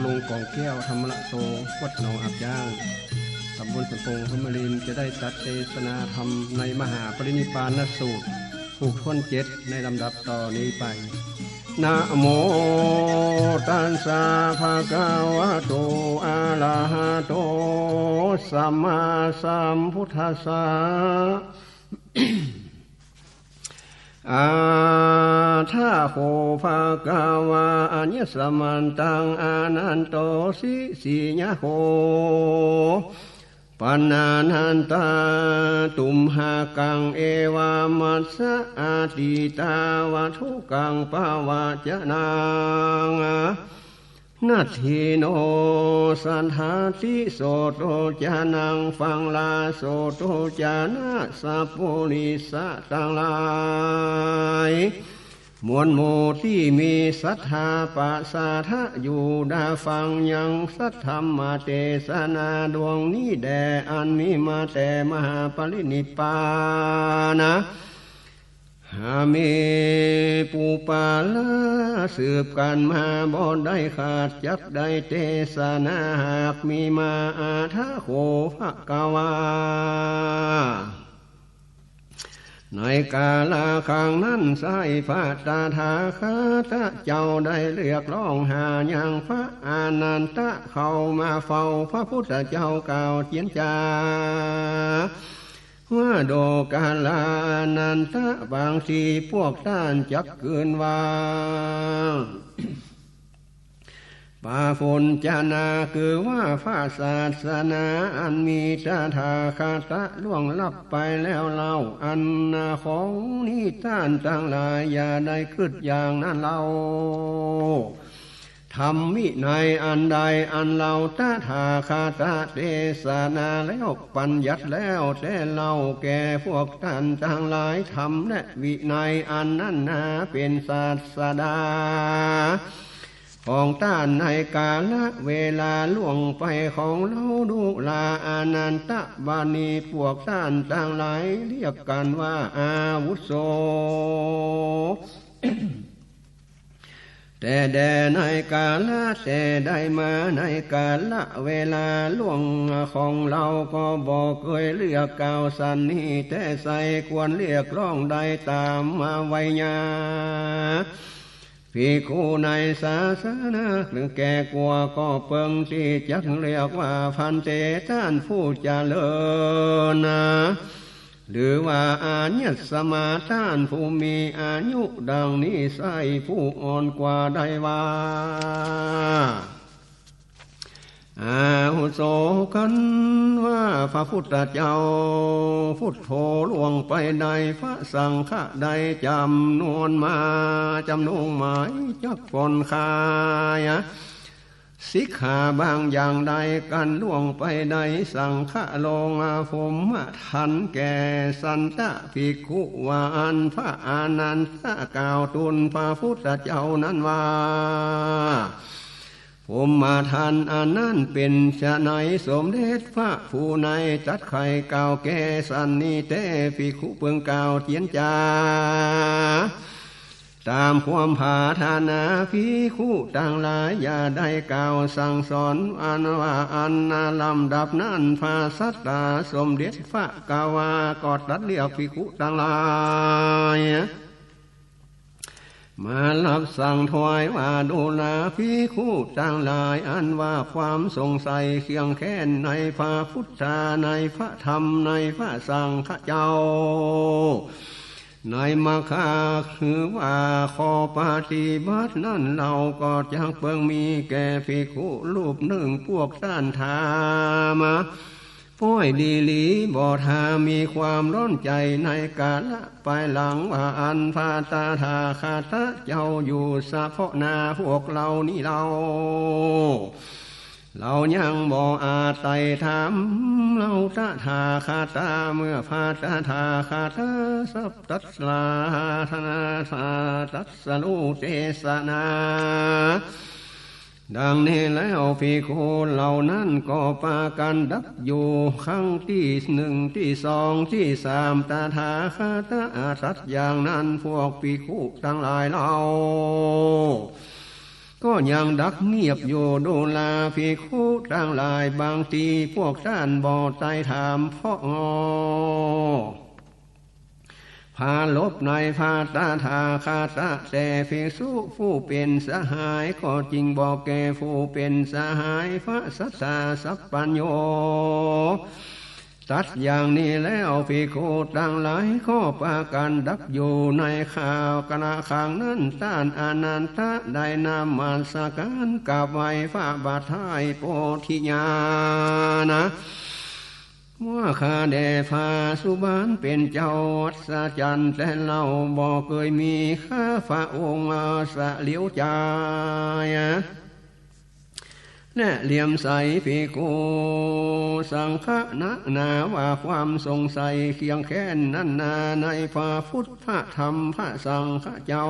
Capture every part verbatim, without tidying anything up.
ลุงกองแก้ว ธรรมระโต วัดหนองอาบย่าง ตำบลสำโปง อำเภอแม่ริม จะได้ตรัสเตสนาธรรมในมหาปรินิพพานสูตร ผูกถ้วนเจ็ด ในลำดับต่อนี้ไป นะโมตัสสะ ภะคะวะโต อะระหะโต สัมมาสัมพุทธัสสะ อะถะโข ภะคะวา อะยัสมันตัง อานันโต สิกิยะโข ปะนานันทะ ตุมหะกัง เอวะมัสสะ อะตีตาวัตถุกัง ปะวัจจะนัง นัตถิโน สัตถาติ โสตุจะนัง ฟังลา โสตุจะนะ สัปปุริสะตังหลาย มวลหมู่ตี้มีศรัทธา ปะสาทะ อยู่ดาฟังยังสัทธรรมเตสนาดวงนี้แด่ อันมีมาแต่มหาปรินิพพานะ หามีปุปปาละสืบกั๋นมาบ่ได้ขาด จักได้เตสนาหากมีมา อะถะโข ภะคะวา ในกาละครั้งนั้นไส้ พระตถาคตะเจ้าได้เรียกร้องหายังพระอานันทะเข้ามาเฝ้าพระพุทธเจ้ากล่าวเจียรจา ว่า ดูกราอานันทะ บางทีพวกต้านจักกึ๊ดว่า ปะปุญจนา คือว่าพระศาสนาอันมีตถาคตะล่วงลับไปแล้วเล่า อันนาของนี้ต้านตังหลายอย่าได้กึ๊ดอย่างนั้นเล่า ธรรมวินัยอันใดอันเฮาตถาคตะเตสนาแล้ว บัญญัติแล้วแต๊เล่าแก่พวกต้านตังหลาย ธรรมและวินัยอันนั้นนาเป๋นศาสดาของต้านในกาละเวลาล่วงไปของเฮา ดูกราอานันทะ บัดนี้พวกต้านตังหลายเรียกกั๋นว่าอาวุโส แต่แด่ในกาละแต่ใดมา ในกาละเวลาล่วงของเฮาก็บ่เกยเรียกกล่าวสันนี้ แต่ใส่ควรเรียกร้องได้ต๋ามมาไวยา ภิกขุในศาสนา หรือแก่กว่าก็เปิงตี้จักเรียกว่า ภันเต ต้านผู้เจริญนะ หรือว่า อายัสมา ต้านผู้มีอายุ ดังนี้ไส้ผู้อ่อนกว่าได้ว่า อาวุโส คันว่าพระพุทธเจ้าพุทโธล่วงไปได้ พระสังฆะได้จำนวนมา จำนวนหมายจักผ่อนคลาย สิกขาบางอย่างได้ กันล่วงไปได้ สังฆะลงพรหมทัณฑ์แก่สันตะภิกขุ ว่าอั้น พระอานันทะกล่าวตูลพระพุทธเจ้านั้นว่า พรหมทัณฑ์อันนั้นเป๋นไฉน สมเด็จพระผู้ในตรัสไขกล่าวแก่สันนี้แต๊ ภิกขุเปิงกล่าวเจียรจา ต๋ามความผาถนา ภิกขุตังหลายอย่าได้กล่าวสั่งสอน อันว่าอันนาลำดับนั้น พระสัตตาสมเด็จพระกวาก็ตรัสเรียกภิกขุตังหลาย มารับสั่งถวายว่า ดูราภิกขุตังหลาย อันว่าความสงสัยเคียงแค้นในพระพุทธา ในพระธรรม ในพระสังฆเจ้า ในมัคคะ คือว่าข้อปฏิบัตินั้นเฮาก็จักเปิงมีแก่ภิกขุรูปนึ่ง พวกต้านถามมา ป้อยดีหลีบ่ ถ้ามีความร้อนใจ๋ในกาละปายหลัง ว่าอั้น พระตถาคตะเจ้าอยู่สะเพาะหน้าพวกเฮานี้เล่า เฮายังบ่อาจไต่ถามเฮาตถาคตะ เมื่อพระตถาคตะสัพพัตตา ตรัสรู้เตสนา ดังนี้แล้วภิกขุเหล่านั้นก็ปากั๋นดับอยู่ ครั้งตี้นึ่ง ตี้สอง ตี้สาม ตถาคตะตรัสอย่างนั้น พวกภิกขุตังหลายเล่า ก็ยังดักเงียบอยู่ ดูราภิกขุตังหลาย บางทีพวกต้านบ่ใจ้ถาม เพราะ ผาลบในพระตถาคตะ แต่ภิกษุผู้เป๋นสหายก็จริง บ่แก่ผู้เป๋นสหายพระสัตถาสัพพัญญู ตรัสอย่างนี้แล้ว ภิกขุตังหลายก็ปากั๋นดักอยู่ในคาว ขณะครั้งนั้น ต้านอานันทะได้นมัสก๋านกราบไหว้พระบาทไท้โพธิญาณ ว่าข้าแด่พระสุบาลเป๋นเจ้าอัศจรรย์แต๊เล่า บ่เกยมีข้าพระองค์เสลียวใจ๋ และเหลี่ยมใสภิกขุสังฆะนักหนา ว่าความสงสัยเคียงแค้นนั้นนา ในพระพุทธพระธรรมพระสังฆะเจ้า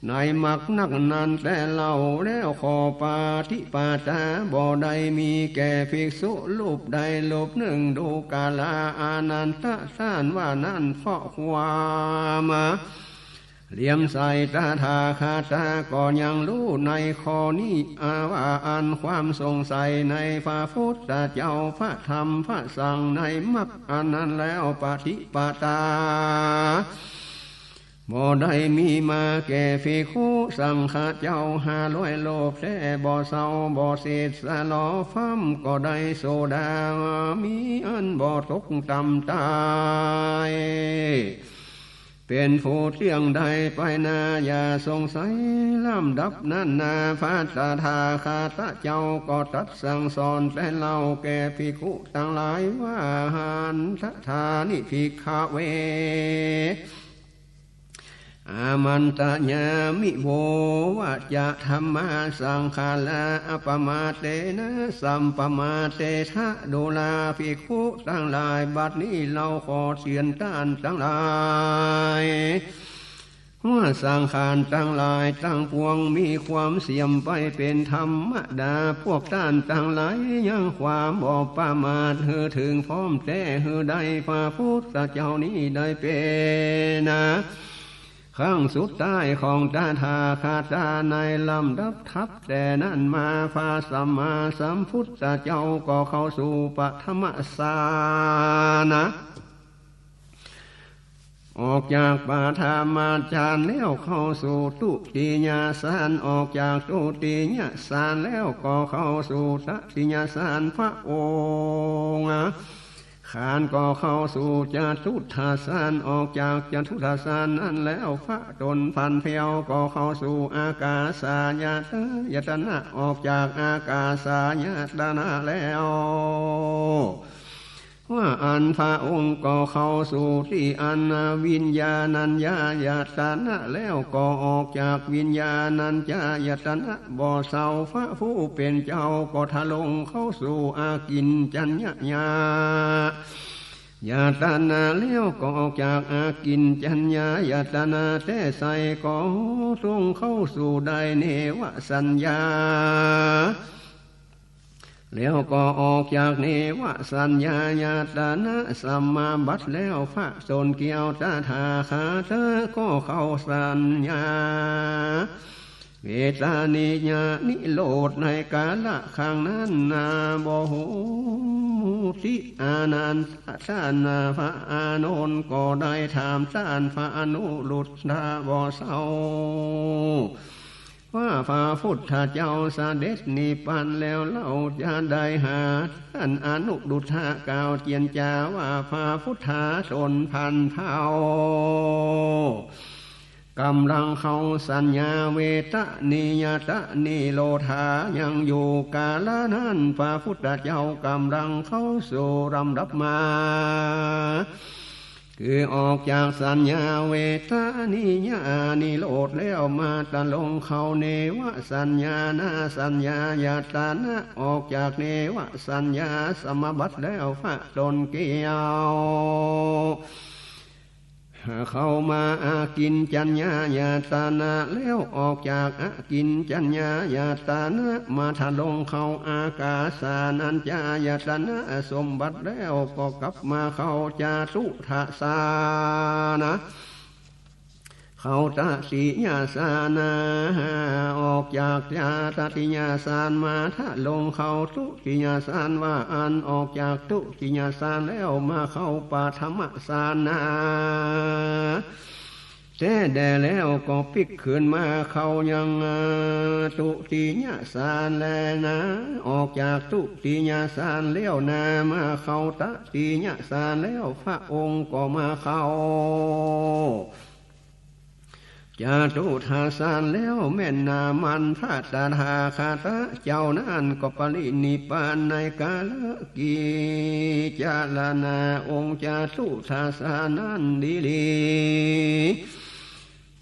ในมรรคนักนั้นแต๊เล่า แล้วข้อปฏิปทาบ่ได้มีแก่ภิกษุรูปใดรูปนึ่ง ดูกราอานันทะ ต้านว่านั้น เพราะความเหลี่ยมใสตถาคตะก็ยังฮู้ในข้อนี้ อาว่าอันความสงสัยในพระพุทธเจ้าพระธรรมพระสังฆ์ในมรรคอันนั้นแล้ว ปฏิปทา บ่ได้มีมาแก่ภิกขุสังฆะเจ้าห้าร้อยรูปแต๊ บ่เศร้าบ่เศษสลอพร่ำ ก็ได้โสดา มีอันบ่ตกต่ำต๋าย เป๋นผู้เตี้ยงได้ไปนา อย่าสงสัย ลำดับนั้นนา พระตถาคตะเจ้าก็ตรัสสั่งสอนแต๊เล่าแก่ภิกขุตังหลายว่า หันทะทานิภิกขะเว อามันตะยามิ โววะจะธัมมาสังขารา อัปปะมาเตนะสัมปะมาเตถะ ดูราภิกขุตังหลาย บัดนี้เฮาขอเตื๋อนต้านตังหลาย ว่าสังขารตังหลายตังปวงมีความเสื่อมไปเป๋นธรรมดา พวกต้านตังหลายยังความบ่ประมาทหื้อเถิงพร้อมแต๊ หื้อได้พระพุทธเจ้านี้ได้เป๋นครั้งสุดท้ายของตถาคตะ ในลำดับถัดแต่นั้นมา พระสัมมาสัมพุทธเจ้าก็เข้าสู่ปฐมฌานะ ออกจากปฐมฌานแล้วเข้าสู่ทุติยฌาน ออกจากทุติยฌานแล้วก็เข้าสู่ตติยฌาน พระองค์ ขานก็เข้าสู่จตุตถฌาน ออกจากจตุตถฌานนั้นแล้ว พระต๋นผันแผ้วก็เข้าสู่อากาสายตนะ ออกจากอากาสายตนะแล้ว ว่าอันพระองค์ก็เข้าสู่ตี้อันวิญญาณัญญายตนะ แล้วก็ออกจากวิญญาณัญญายตนะ บ่เศร้า พระผู้เป๋นเจ้าก็ทรงเข้าสู่อากิญจัญญายตนะ แล้วก็ออกจากอากิญจัญญายตนะแต๊ไส้ ก็ทรงเข้าสู่ได้เนวสัญญา แล้วก็ออกจากเนวสัญญายตนะสมาบัติแล้ว พระต๋นเกี้ยวตถาคตะก็เข้าสัญญาเวทนิยานิโรธ ในกาละครั้งนั้นนา บ่ฮู้ตี้ อานันทะ ต้านพระอานนท์ก็ได้ถามต้านพระอนุรุทธะบ่เศร้า ว่าพระพุทธเจ้าเสด็จนิพพานแล้ว เฮาจะได้หา ต้านอนุรุทธะกล่าวเจียรจาว่า พระพุทธาต๋นผันแผ้ว ก๋ำลังเข้าสัญญาเวทนิยตะนิโรธายังอยู่ กาละนั้นพระพุทธเจ้าก๋ำลังเข้าสู่ลำดับมา คือออกจากสัญญาเวทนิยานิโรธแล้ว มาทรงเข้าเนวสัญญานาสัญญายตนะ ออกจากเนวสัญญาสมาบัติแล้ว พระต๋นเกี้ยวเข้ามาอากิญจัญญายตนะ แล้วออกจากอากิญจัญญายตนะ มาทรงเข้าอากาสานัญจายตนะสมาบัติแล้ว ก็กลับมาเข้าจตุตถฌานะ เข เอาตติยฌานนา ออกจากตติยฌานมา ทะลงเข้าทุติยฌาน ว่าอั้น ออกจากทุติยฌานแล้วมาเข้าปฐมฌานนา แต๊แด่แล้วก็ปิ๊กคืนมาเข้ายัง เอ่อ ทุติยฌานแลนา ออกจากทุติยฌานแล้วนา มาเข้าตติยฌานแล้ว พระองค์ก็มาเข้า จตุตถฌานแล้วแม่นนา มันพระตถาคตเจ้านั้นก็ปรินิพพานในกาลกิจรณา องค์จตุตถฌานนั้นดีหลี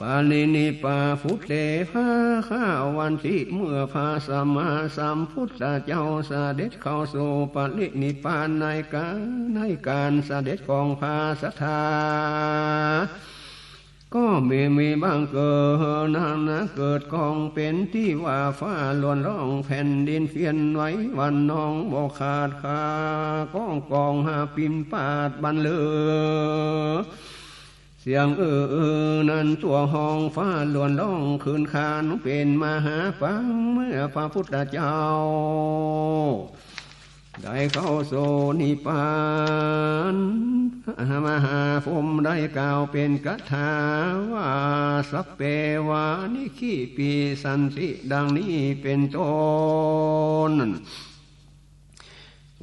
ปรินิพพาปุเต ภควันติ เมื่อพระสัมมาสัมพุทธเจ้าเสด็จเข้าสู่ปรินิพพานในกาล ในการเสด็จของพระศาสดา ก็มี มีบังเกิดนั้นนะ เกิดกองเป๋นตี้ว่าฟ้าล้วนร้อง แผ่นดินเปลี่ยนไหว หวั่นนองบ่ขาด ข้าก้องกองหาปิ่นปาดบันเลอ เสียงอื้ออื้อนั้นทั่วห้อง ฟ้าล้วนร้องครืนคราน เป๋นมหาปัง เมื่อพระพุทธเจ้า ได้เข้าสู่นิพพาน มหาพรหมได้กล่าวเป๋นคาถาว่า สัพเพวานิคขิปิสสันติ ดังนี้เป๋นต้น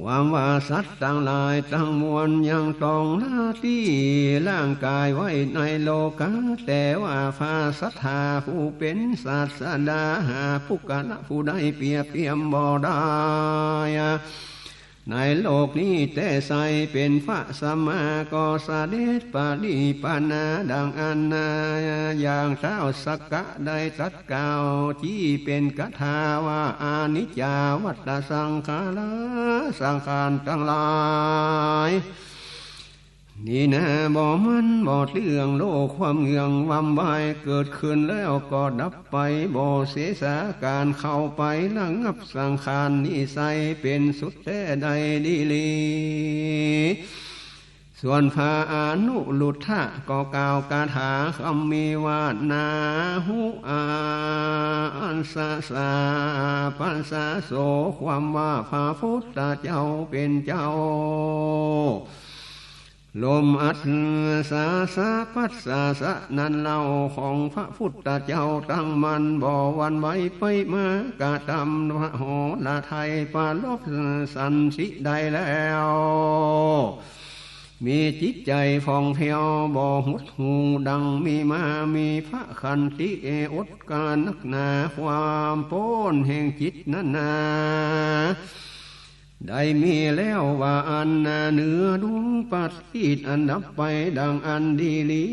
ความว่าสัตว์ตังหลายตังมวลยังต้องละตี้ร่างก๋ายไว้ในโลกา แต่ว่าพระศาสดาผู้เป๋นศาสดา หาปุคคละผู้ใดเปรียบเทียมบ่ได้ ในโลกนี้แต๊ไซร้ เป๋นพระสัมมาก็เสด็จปรินิพพานาดังอั้นนา อย่างท้าวสักกะได้ตรัสกล่าวตี้เป๋นคาถาว่า อนิจจาวัตตะสังขารา สังขารตังหลาย นี้นาบ่มั่นบ่เตี้ยง โลกความเยื่องวำวาย เกิดขึ้นแล้วก็ดับไป บ่เสสา ก๋านเข้าไประงับสังขารนี้ไซร้ เป๋นสุขแต๊ได้ดีหลี ส่วนพระอนุรุทธะก็กล่าวคาถาคำมีว่า นาหุอัสสะปัสสะโส ความว่าพระพุทธเจ้าเป๋นเจ้า ลมอัสสะปัสสะนั้นเล่า ของพระพุทธเจ้าตั้งมั่นบ่หวั่นไหวไปมา กระทำพระหฤทัยปรารภสันติได้แล้ว มีจิตใจ๋ผ่องแผ้วบ่หดหู่ดังมีมา มีพระขันติอดกลั้นนักหนา ความป๊นแห่งจิตนั้นนา ได้มีแล้วว่าอั้นนา เหนือดวงประทีปอันดับไปดังอั้นดีหลี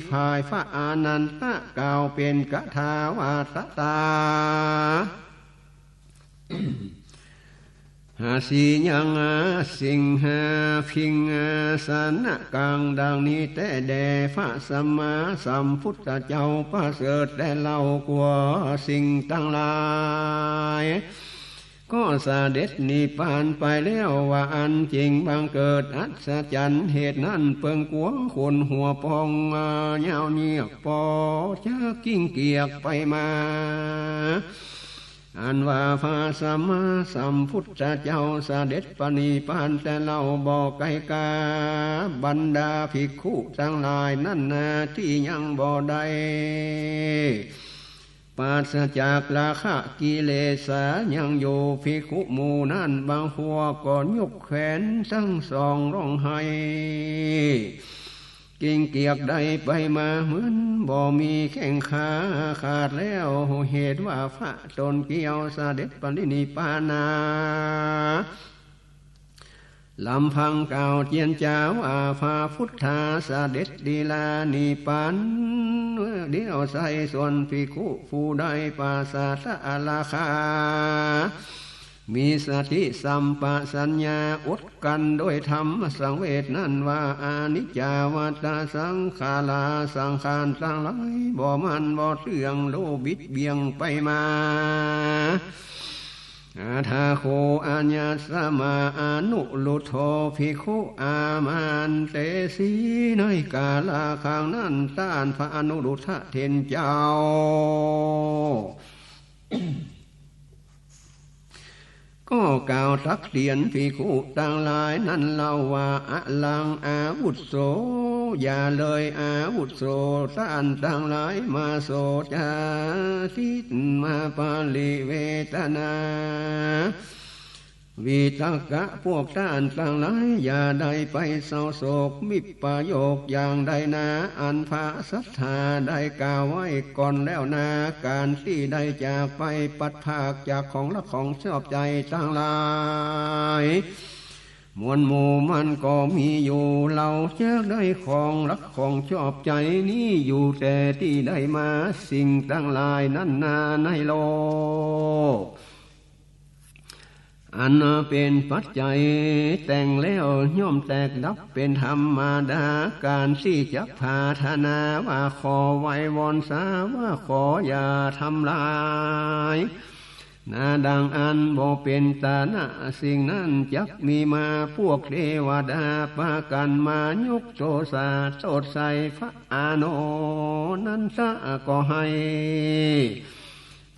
ฝ่ายพระอานันทะกล่าวเป๋นคาถาว่า ตถา หาสียังสิงหาพิงสนกัง ดังนี้แต๊แด่ พระสัมมาสัมพุทธเจ้าประเสริฐแต๊เล่ากว่าสิ่งตังหลาย ก็เสด็จนิพพานไปแล้วว่าอั้น จึงบังเกิดอัศจรรย์ เหตุนั้นเปิงกั๋วขนหัวปอง ยาวเหยียดปอจะกิ้งเกือกไปมา อันว่าพระสัมมาสัมพุทธเจ้าเสด็จปรินิพพานแต๊เล่าบ่ไกลกา บรรดาภิกขุตังหลายนั้นนา ตี้ยังบ่ได้ ปราศจากราคะกิเลสายังอยู่ ภิกขุหมู่นั้นบางพวกก็ยกแขนตังสองร้องไห้ กิ้งเกือกได้ไปมาเหมือนบ่มีแข้งขา ขาดแล้วเหตุว่าพระต๋นเกี้ยวเสด็จปรินิพพานา ลำพังกล่าวเจียรจาว่า พระพุทธาเสด็จลีลานิพพานเดียวไซร้ ส่วนภิกขุผู้ใดปราศจากราคะ มีสติสัมปชัญญะอดกลั้นโดยธรรมสังเวชนั้นว่า อนิจจาวัตตะสังขารา สังขารตังหลายบ่มั่นบ่เตี้ยง โลบิดเบี่ยงไปมา เ อาทาโข อายัสมา อนุรุทโธ ภิกขุ อามันเตสี ในกาละครั้งนั้น ต้านพระอนุรุทธะเถรเจ้า ก็กล่าวตักเตือนภิกขุตังหลายนั้นเล่าว่า อลัง อาวุโส อย่าเลย อาวุโส ต้านตังหลาย มาโส จาติมา ปริเวตนา วิตกะ พวกต้านตังหลาย อย่าได้ไปเศร้าโศก วิปโยคอย่างใดนา อันพระสัตถาได้กล่าวไว้ก่อนแล้วนา ก๋านตี้ได้จากไปพลัดพรากจากของรักของชอบใจ๋ตังหลาย มวลหมู่มันก็มีอยู่ เฮาจักได้ของรักของชอบใจ๋นี้อยู่ แต่ตี้ได้มาสิ่งตังหลายนั้นนาในโลก อันเป๋นปัจจัยแต่งแล้วย่อมแตกดับเป๋นธรรมดา ก๋านตี้จักผาถนาว่าขอไหว้วอนสาว่าขออย่าทำลาย นาดังอั้นบ่เป๋นตานะ สิ่งนั้นจักมีมา พวกเตวดาปากั๋นมายกโตษาโต้ษใส่พระอานันทะ ก็หื้อ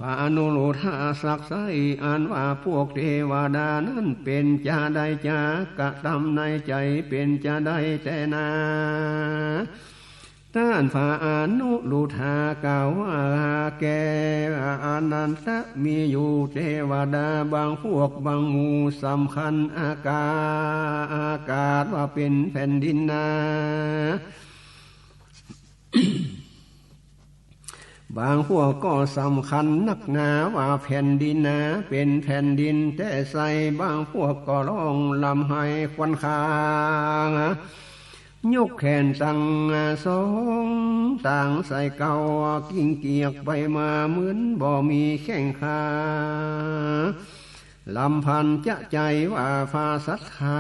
พระอนุรุทธะซักไซ้ อันว่าพวกเตวดานั้นเป๋นจาใด จากระทำในใจ๋เป๋นจาใดแต๊นา ต้านพระอนุรุทธะกล่าวว่า แก่อานันทะ มีอยู่เตวดาบางพวกบางหมู่สำคัญอากาศ อากาศว่าเป๋นแผ่นดินนา บางพวกก็สำคัญนักหนาว่าแผ่นดินนาเป๋นแผ่นดินแต๊ไส้ บางพวกก็ฮ้องร่ำไห้ครวญคราง ยกแขนตังสองตางใส่เกล้า กิ้งเกียกไปมาเหมือนบ่มีแข้งขา ลำพันจะใจ๋ว่าพระสัตถา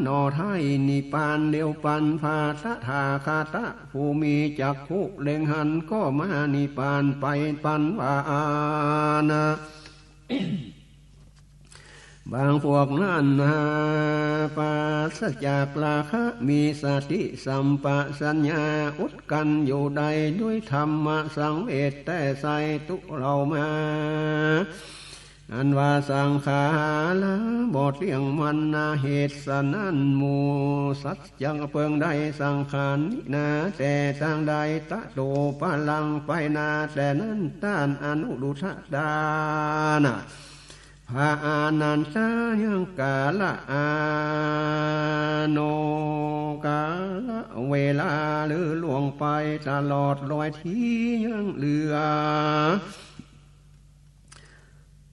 หน่อไท้นิพพานเดียวปัน พระตถาคตะผู้มีจักขุเล็งหันก็มานิพพานไปปันว่าอานะ บางพวกนั้นนาปราศจากราคะ มีสติสัมปชัญญะ อดกลั้นอยู่ได้ด้วยธรรมสังเวชแต๊ไส้ ตุเลามา อันว่าสังขาราบ่เตี้ยงมันนา เหตุสะนั้นหมู่สัตว์จักเปิงได้สังขารนี้นา แต่ตางใด ตะโตปะลังไปนา แต่นั้นต้านอนุรุทธะ ต้านพระอานันทะยังกาละอาโนกาละเวลา หรือล่วงไปตลอดลอยตี้ยังเหลือ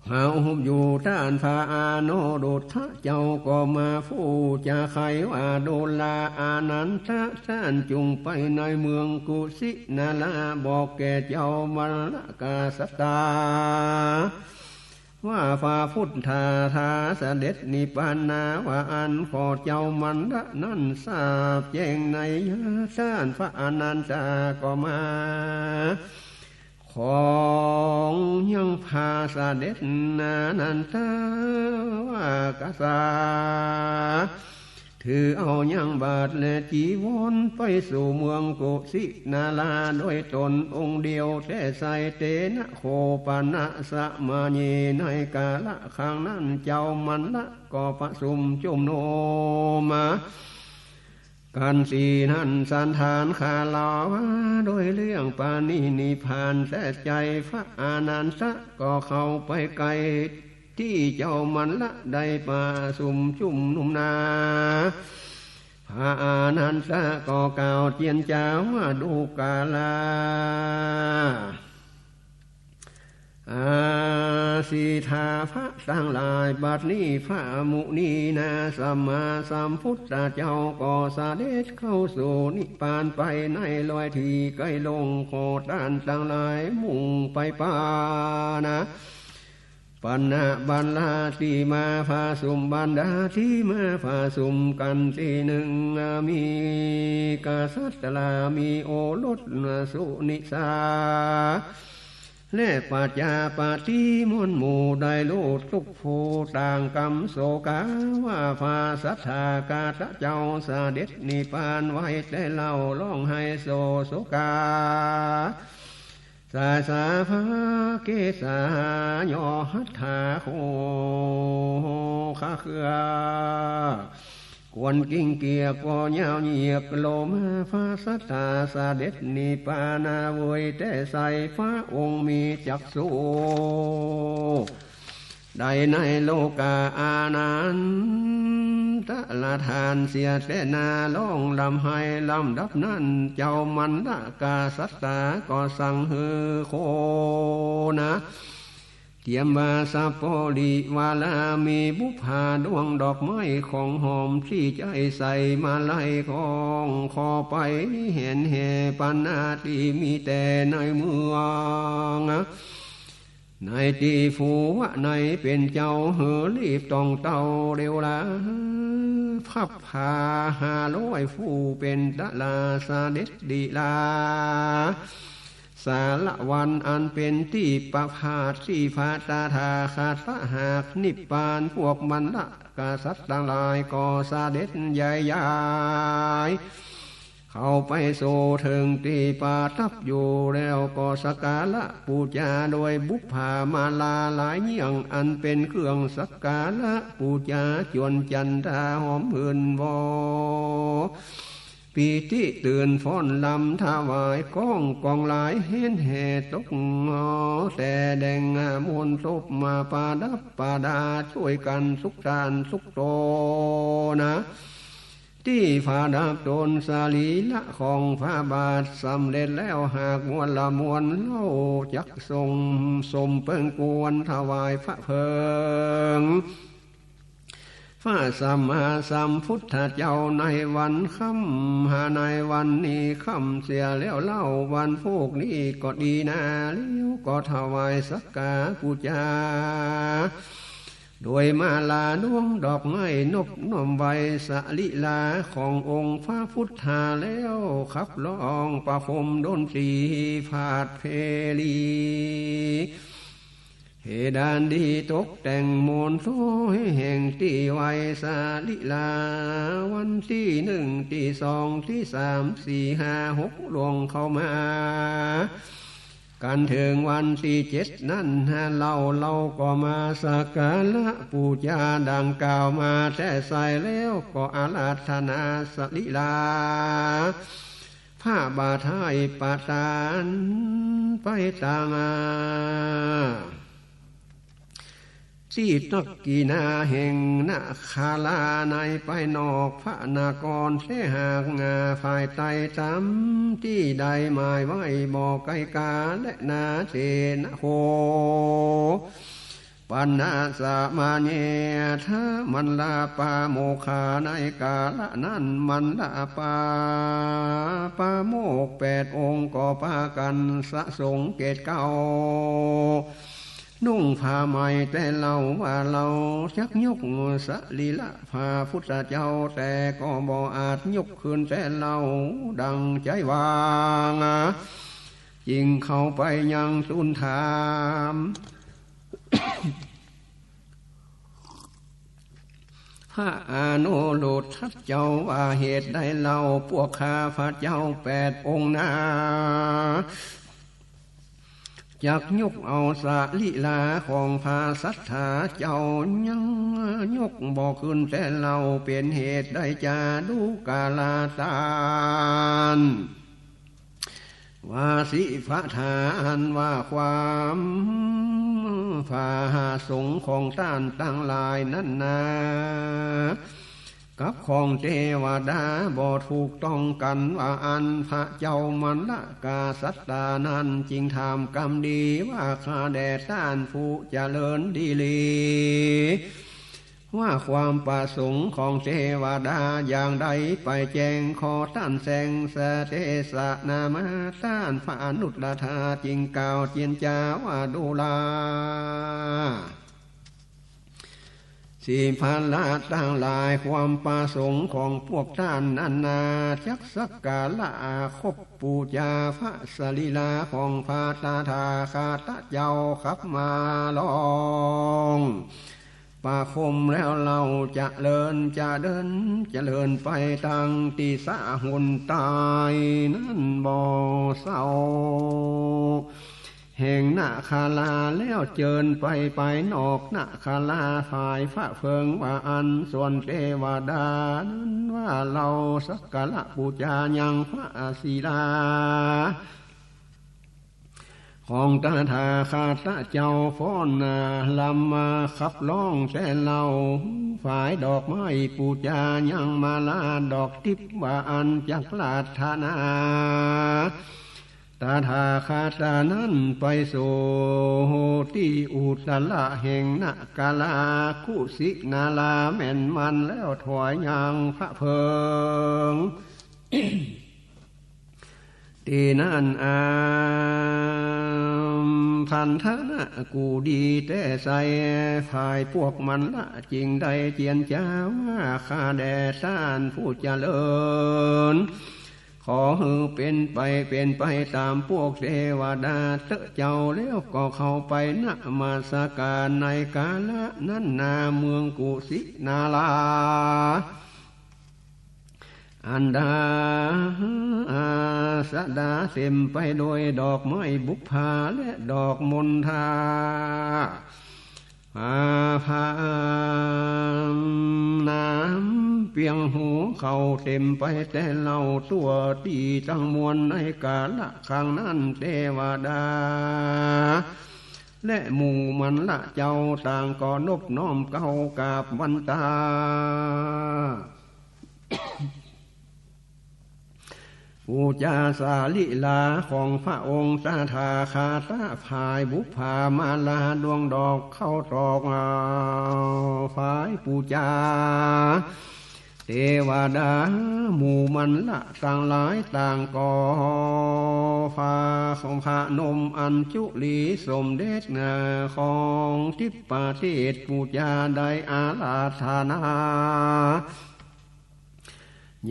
เฮาอยู่ ต้านพระอนุรุทธะเจ้าก็มาฟู่จาไขว่า ดูราอานันทะ ต้านจุ่งไปในเมืองกุสินารา บอกแก่เจ้ามัลลกษัตรา ว่าพระพุทธาถาเสด็จนิพพานา ว่าอั้น ขอเจ้ามัลละนั้นทราบแจ้งในยะ ต้านพระอานันทะก็มา ของยังพระเสด็จนานันทะว่า กษัตริย์ ถือเอายังบาตรและจีวรไปสู่เมืองกุสินาราโดยตนองค์เดียวแต๊ไส้ เตนะโขปะนะสะมะเย ในกาละครั้งนั้นเจ้ามัลละก็ประชุมจุมนุมมา กั๋นตี้นั้นสันธานคารวะโดยเรื่องปรินิพพานแต๊ไส้ พระอานันทะก็เข้าไปใก้ตี้เจ้ามัลละได้ประชุมจุมนุมนา พระอานันทะก็กล่าวเจียรจาว่า ดูราอา สิทธาพระตังหลาย บัดนี้พระมุนีนาสัมมาสัมพุทธเจ้าก็เสด็จเข้าสู่นิพพานไปในลอยตี้ใก้ลง ขอต้านตังหลายมุ่งไปปานะ ปัณณะบัลละตี้มาประชุม บรรดาตี้มาประชุมกั๋นตี้นึ่ง มีกษัตรา มีโอรสสุนิสา และประจาปฏิมนต์หมู่ได้ฮู้ทุกผู้ต่างกำโสกา ว่าพระสัตถาคตะเจ้าเสด็จนิพพานไว้แต่เล่า ร้องไห้โศกโศกา สาสาภาเกสา ยอหัตถาโคคาเครือ ควรกิ่งเกียกปอยาวเหยียก โลมาพระสัตถาเสด็จนิพพานาเวยแต่ใส พระองค์มีจักษุ ได้ในโลกาอานันตะละทานเสียแต่นา ร้องร่ำไห้ลำดับนั้น เจ้ามัลลกษัตราก็สั่งหื้อโคนะ เตรียมวาสะปริวารา มีบุปผาดวงดอกไม้ของหอม ตี้ใจ๊ใส่มาลัยของ ขอไปแหนแห่ปัณณาตี้มีแต่ในเมือง ในตี้ผู้วะในเป๋นเจ้า หื้อรีบต้องเต้าเร็วหลา พับผ้าห้าร้อยผู้เป๋นตะลา เสด็จดีลา สาละวันอันเป๋นตี้ประพาสตี้พระตถาคตะหากนิพพาน พวกมัลลกษัตริย์ตังหลายก็เสด็จใหญ่ยาย เข้าไปสู่เถิงตี้ประทับอยู่แล้ว ก็สักการะปู๋จาโดยบุปผามาลาหลายเยี่ยง อันเป๋นเครื่องสักการะปู๋จา จวนจันทาหอมหื่นวอ ปีติตื่นฟ้อนรำถวาย ก้องกองหลายแหนแห่ตกหอ แต่แดงมณฑปมาประดับประดา จ้วยกั๋นสุขตานสุขโตนะ ตี้ประดับตนสรีระของพระบาทสำเร็จแล้ว หากมวลละมวลเล่าจักส่งสมเปิงควรถวายพระเพลิง พระสัมมาสัมพุทธเจ้าในวันค่ำ หาในวันนี้ค่ำเสียแล้วเล่า วันพูกนี้ก็ดีนา แล้วก็ถวายสักการะปู๋จา โดยมาลาดวงดอกไม้นบน้อมไหว้สรีระขององค์พระพุทธาแล้ว ขับร้องประโคมดนตรีผาดเพลี เพดานดีตกแต่งมณฑปแห่งตี้ไว้สรีระ วันตี้นึ่งตี้สองตี้สามสี่ห้าหกล่วงเข้ามา กั๋นเถิงวันตี้เจ็ดนั้นเล่า เฮาก็มาสักการะปู๋จาดังกล่าวมาแต่ไสแล้ว ก็อาราธนาสรีระพระบาทไท้ประตานไปตางตี้ตักกิณาแห่งนคราในภายนอกพระนคร แต่หากภายใต้ต๋ามตี้ได้หมายไว้บ่ไกลกาแลนา เตนะโข ปัณณะสะมะเณทะ มัลลปาโมกขา ในกาละนั้นมัลลปา ปาโมกข์แปดองค์ก็ปากั๋นสะสงเกศเกล้า นุ่งผ้าใหม่แต่เล่าว่า เฮาจักยกสรีระพระพุทธเจ้า แต่ก็บ่อาจยกขึ้นแต่เล่าดังใจ๋หวัง จึงเข้าไปยังทูลถาม พระอนุรุทธะเจ้าว่า เหตุใดเล่าพวกข้าพระเจ้าแปดองค์นา จักยกเอาสรีระของพระสัตถาเจ้า ยังยกบ่ขึ้นแต่เล่า เป๋นเหตุใดจาตุกราต้าน วาสิปทา อันว่าความผาสงฆ์ของต้านตังหลายนั้นนา กับของเตวดาบ่ถูกต้องกั๋นว่าอั้น พระเจ้ามัลลกษัตรานั้นจึงถามกำดีว่า ข้าแด่ต้านผู้เจริญดีหลี ว่าความประสงค์ของเตวดาอย่างใด ไปแจ้งขอต้านแสงเสเตสะนามา ต้านพระอนุรุทธะจึงกล่าวเจียรจาว่า ดูรา เส ติภะละตังหลาย ความประสงค์ของพวกต้านนั้นนา จักสักการะคบปู๋จาพระสรีระของพระตถาคตะเจ้า ขับมาลองประคมแล้วเล่า เจริญ เจริญ เจริญไปตังตี้สะหุนตายนั้นบ่เศร้า แห่งนาครา แล้วเจิญไปไปนอกนาครา ฝ่ายพระเพิงว่าอั้น ส่วนเตวดานั้นว่าเล่า สักการะปู๋จายังพระสรีระของตถาคตะเจ้า ฟ้อนรำมาขับร้องแต๊เล่า ฝ่ายดอกไม้ปู๋จายังมาลาดอกทิพย์ว่าอั้น จักราธนา ตถาคตะนั้นไปสู่ตี้อุตตระแห่งนาครา กุสินาราแม่นมันแล้วถวายยังพระเพิง ตี้นั้นอาคันธนะกูดีแต๊ไซร้ ฝ่ายพวกมัลละจึงได้เจียรจาว่า ข้าแด่ต้านผู้เจริญ ขอหื้อเป๋นไป เป๋นไปต๋ามพวกเตวดาเต๊อะเจ้า แล้วก็เข้าไปนมัสก๋านในกาละนั้นนา เมืองกุสินารา อันดาษดาเต๋มไปโดยดอกไม้บุปผาและดอกมณฑา อาภา น้ำเปียงหูเขาเต๋มไปแต๊เล่า ตั๋วตี้ตังมวลในกาละครั้งนั้น เตวดา และหมู่มัลละเจ้าต่างก็นบน้อมเก้ากราบวันตา ปู๋จาสรีระของพระองค์ตถาคตะ ฝ่ายบุปผามาลาดวงดอกข้าวตอก ฝ่ายปู๋จาเตวดา หมู่มัลละตังหลายต่างก็ ฝ่าของพนมอัญจุลีสมเด็จนาของทิพย์ประเทศปู๋จาได้อาราธนา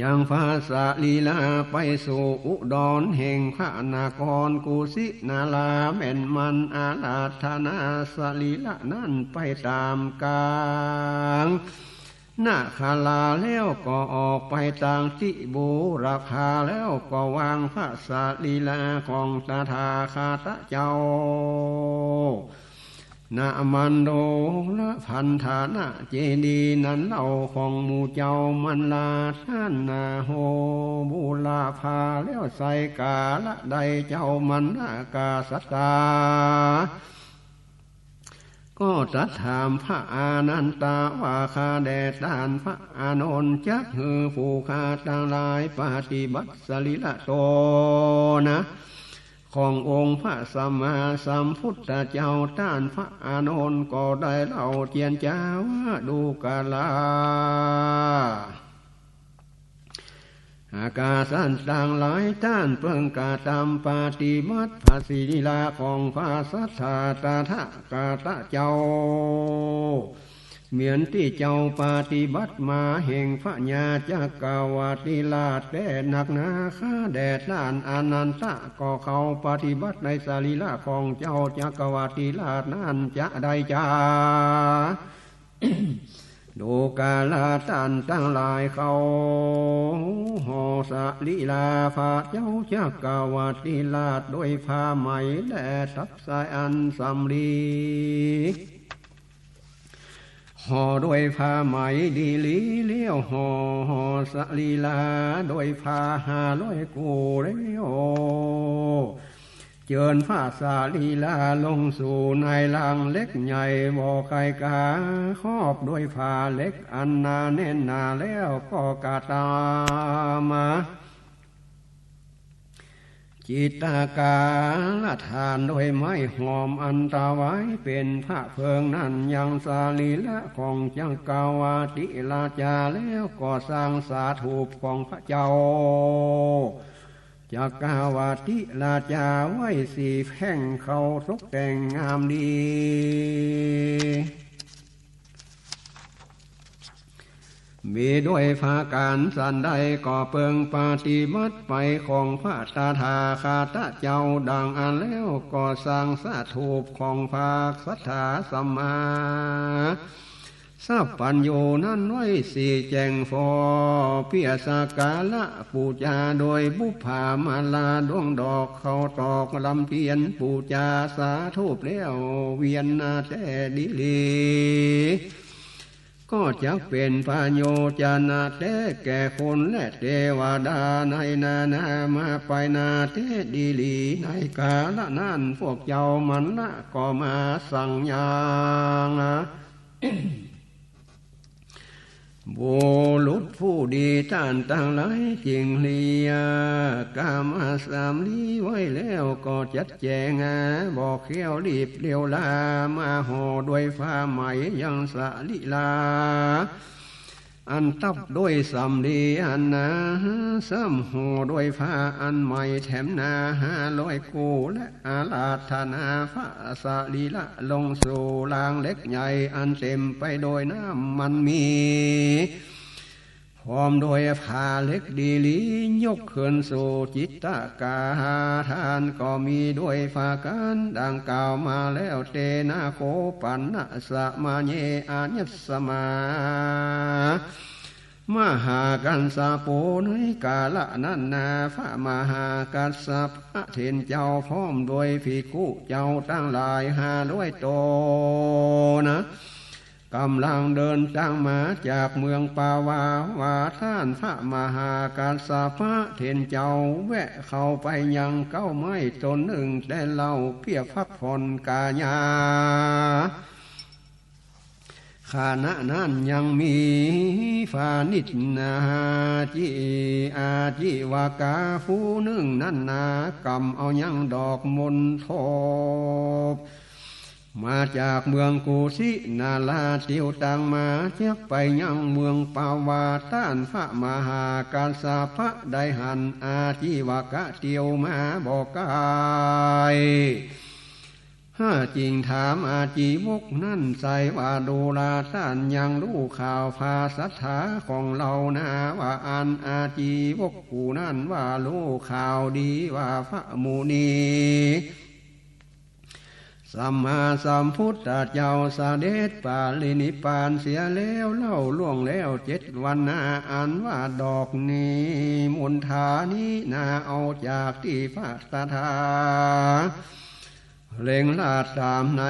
ยังพระสรีระไปสู่อุดรแห่งพระนครกุสินาราแม่นมัน อาราธนาสรีระนั้นไปต๋ามก๋างนาครา แล้วก็ออกไปตางตี้บุรพา แล้วก็วางพระสรีระของตถาคตะเจ้า ณ มโนรพันธนเจดีย์นั้นเล่า ของหมู่เจ้ามัลละต้านนา โห บุรพา แล้วไซกาละใดเจ้ามัลละกษัตรา ก็ตรัสถามพระอานันทะว่า ข้าแด่ต้านพระอานนท์ จักหื้อผู้ข้าตังหลายปฏิบัติสรีระโตนะ ขององค์พระสัมมาสัมพุทธเจ้า ต้านพระอานนท์ก็ได้เล่าเจียรจาว่า ดูกรา อากาสันตังหลาย ต้านเปิงกระตำปฏิบัติพระสรีระของพระสัตถาตถาคตะเจ้า เหมือนตี้เจ้าปฏิบัติมาแห่งพญาจักรวรรดิราชแต๊นักหนา ข้าแด่ต้านอานันทะ ก็เข้าปฏิบัติในสรีระของเจ้าจักรวรรดิราชนั้นจะได้จา ดูกราต้านตังหลาย เขาห่อสรีระพระเจ้าจักรวรรดิราชด้วยผ้าไหมและทับสายอันสำลี ห่อด้วยผ้าไหมดีหลี แล้วห่อสรีระด้วยผ้าห้าร้อยกู้ แล้วเจิญพระสรีระลงสู่ในลังเหล็กใหญ่บ่ไขว่ก๋า ครอบด้วยผ้าเหล็กอันหนาแน่นหนา แล้วก็กระตำมา จิตกาลธานด้วยไม้หอมอันถวายเป๋นพระเพลิงนั้น ยังสรีระของจักรวรรดิราชา แล้วก็สร้างสถูปของพระเจ้าจักรวรรดิราชาไว้สี่แพร่ง เขาตกแต่งงามดี มีด้วยผะก๋านสันใด ก็เปิงปฏิบัติไปของพระตถาคตเจ้าดังอั้นแล้ว ก็สร้างสถูปของพระสัตถาสัมมาสัพพัญญูนั้นไว้สี่แจ่งฝ่อ เปื้อสักการะปู๋จาโดยบุปผามาลาดวงดอก เข้าตอกลำเตียนปู๋จาสถูปแล้วเวียนนาแต๊ดีหลี ก็จักเป๋นประโยชน์จะนาแต๊แก่คนและเตวดาในนานามาไปนาแต๊ดีหลี ในกาละนั้นพวกเจ้ามัลละก็มาสั่งยัง บุรุษผู้ดีต้านตังหลายจึงเรียกกำสำลีไว้แล้วก็จัดแจ๋ง บ่เคี้ยวรีบเร็วลา มาห่อด้วยผ้าใหม่ยังสรีรา อันตับด้วยสำลีอันหนา ซ้ำห่อด้วยผ้าอันใหม่แถมนาห้าร้อยกู้ และอาราธนาพระสรีระลงสู่รางเหล็กใหญ่อันเต๋มไปโดยน้ำมันมี พร้อมด้วยผ้าเหล็กดีหลี ยกขึ้นสู่จิตตกาธาน ก็มีด้วยผะก๋านดังกล่าวมาแล้ว เตนะโข ปัณณะ สะมะเย อะยัสมา มหากัสสโป ในกาละนั้นนา พระมหากัสสปะเถรเจ้าพร้อมด้วยภิกขุเจ้าตังหลายห้าร้อยต๋นนะ ก๋ำลังเดินตางมาจากเมืองปาวา ว่าต้านพระมหากัสสปะเถรเจ้าแวะเข้าไปยังเก๊าไม้ต๋นนึ่งแต่เล่า เปื้อพักผ่อนก๋ายา ขณะนั้นยังมีพาณิชนาจี อาจีวกาผู้นึ่งนั้นนา ก๋ำเอายังดอกมณฑบ มาจากเมืองกุสินารา เตียวตางมาจักไปยังเมืองปาวา ต้านพระมหากัสสปะได้หันอาจีวกะเตียวมาบ่ไก๋ หาจึงถามอาจีวกนั้นใส่ว่า ดูราต้านยังฮู้ข่าวพระสัตถาของเฮานา ว่าอั้น อาจีวกผู้นั้นว่าฮู้ข่าวดีว่าพระมุนีสัมมาสัมพุทธเจ้าเสด็จปรินิพพานเสียแล้วเล่า ล่วงแล้วเจ็ดวันนา อันว่าดอกนี้มณฑานี้นา เอาจากตี้พระสัตถา เล็งลาดต๋ามใน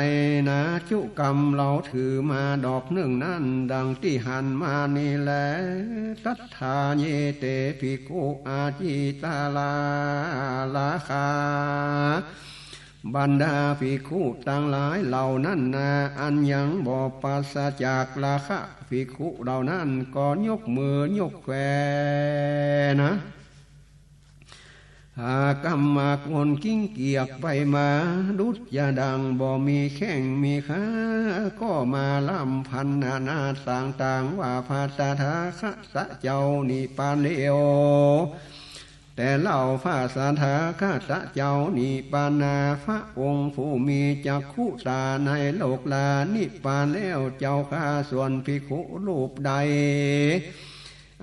นา จุกำเฮาถือมาดอกนึ่งนั้น ดังตี้หันมานี้แล ตัตถาเย เต ภิกขุ อาจีตารา ราคะ บรรดาภิกขุตังหลายเหล่านั้นนา อันยังบ่ปราศจากราคะ ภิกขุเหล่านั้นก็ยกมือยกแขนนะ หากำมากวนกิ้งเกียกไปมา ดุจจะดังบ่มีแข้งมีขา ก็มาร่ำพรรณนานาต่างๆ ว่าพระตถาคตเจ้านิพพานแล้ว แต่เล่าพระตถาคตเจ้านิพพานนา พระองค์ผู้มีจักขุต๋าในโลกลานิพพานแล้วเจ้าข้า ส่วนภิกขุรูปใด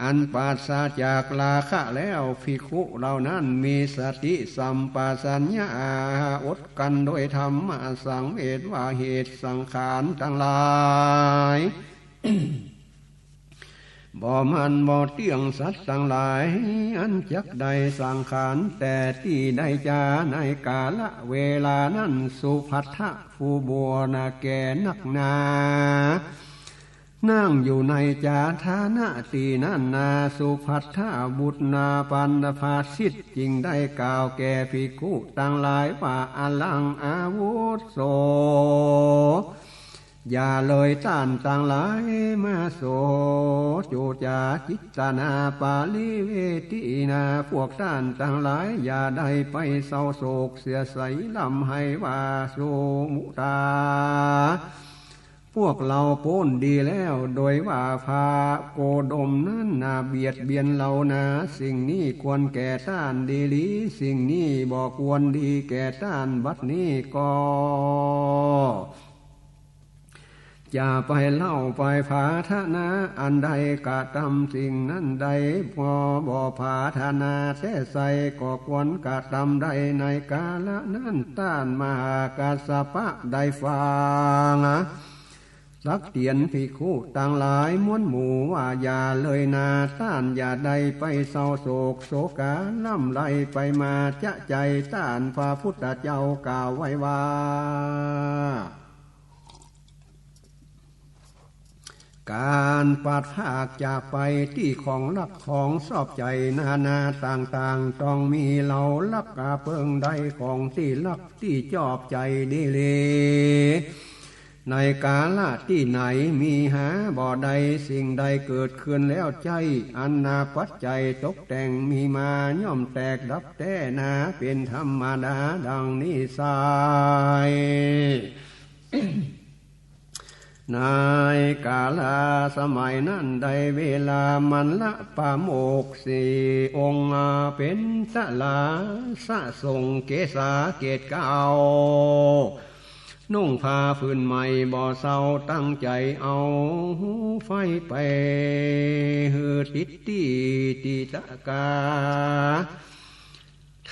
อันปราศจากราคะแล้ว ภิกขุเหล่านั้นมีสติสัมปชัญญะ อดกลั้นโดยธรรมสังเวชว่าเหตุสังขารตังหลาย บ่มั่นบ่เตี้ยงสัตว์ตังหลาย อันจักได้สังขารแต่ตี้ใดจา ในกาละเวลานั้น สุภัททะผู้บวชนาแก่นักหนา นั่งอยู่ในจาฐานะตี้นั้นนา สุภัททะบุตรนาปัณฑภาสิทธิ์จึงได้กล่าวแก่ภิกขุตังหลายว่า อลังอาวุโส อย่าเลยต้านตังหลายมาโส จุจาจิตตนาปาริเวทินา พวกต้านตังหลายอย่าได้ไปเศร้าโศกเสียใสร่ำไห้ว่า สุมุตา พวกเฮาป๊นดีแล้ว โดยว่าพระโคดมนั้นนาเบียดเบียนเฮานา สิ่งนี้ควรแก่ต้านดีหลี สิ่งนี้บ่ควรดีแก่ต้าน บัดนี้ก็ จะไปเล่าไปผาถนาอันใด กระตำสิ่งนั้นได้ บ่ บ่ผาถนาแต๊ใส่ ก็ควรกระตำได้ในกาละนั้น ต้านมหากัสสปะได้ฟัง ตักเตือนภิกขุตังหลายมวลหมู่ว่า อย่าเลยนา ต้านอย่าได้ไปเศร้าโศกโศกา ร่ำไรไปมาจะใจ๋ ต้านพระพุทธเจ้ากล่าวไว้ว่า ก๋านปราศจากไปตี้ของฮักของชอบใจ๋นานาต่างๆ ต้องมีเหล่าฮักอาเปิงได้ของตี้ฮักตี้ชอบใจ๋ดีหลี ในกาละตี้ไหนมีหาบ่ได้ สิ่งใดเกิดขึ้นแล้วใจ้ อันนาปัจจัยตกแต่งมีมา ย่อมแตกดับแต๊นา เป๋นธรรมดาดังนิสัย ในกาละสมัยนั้นได้เวลา มัลละปาโมกข์สี่องค์ เป๋นตะลาสะสงเกศาเกศเกล้า นุ่งผ้าผืนใหม่บ่เศร้า ตั้งใจ๋เอาไฟไปหื้อติดตี้จิตตกา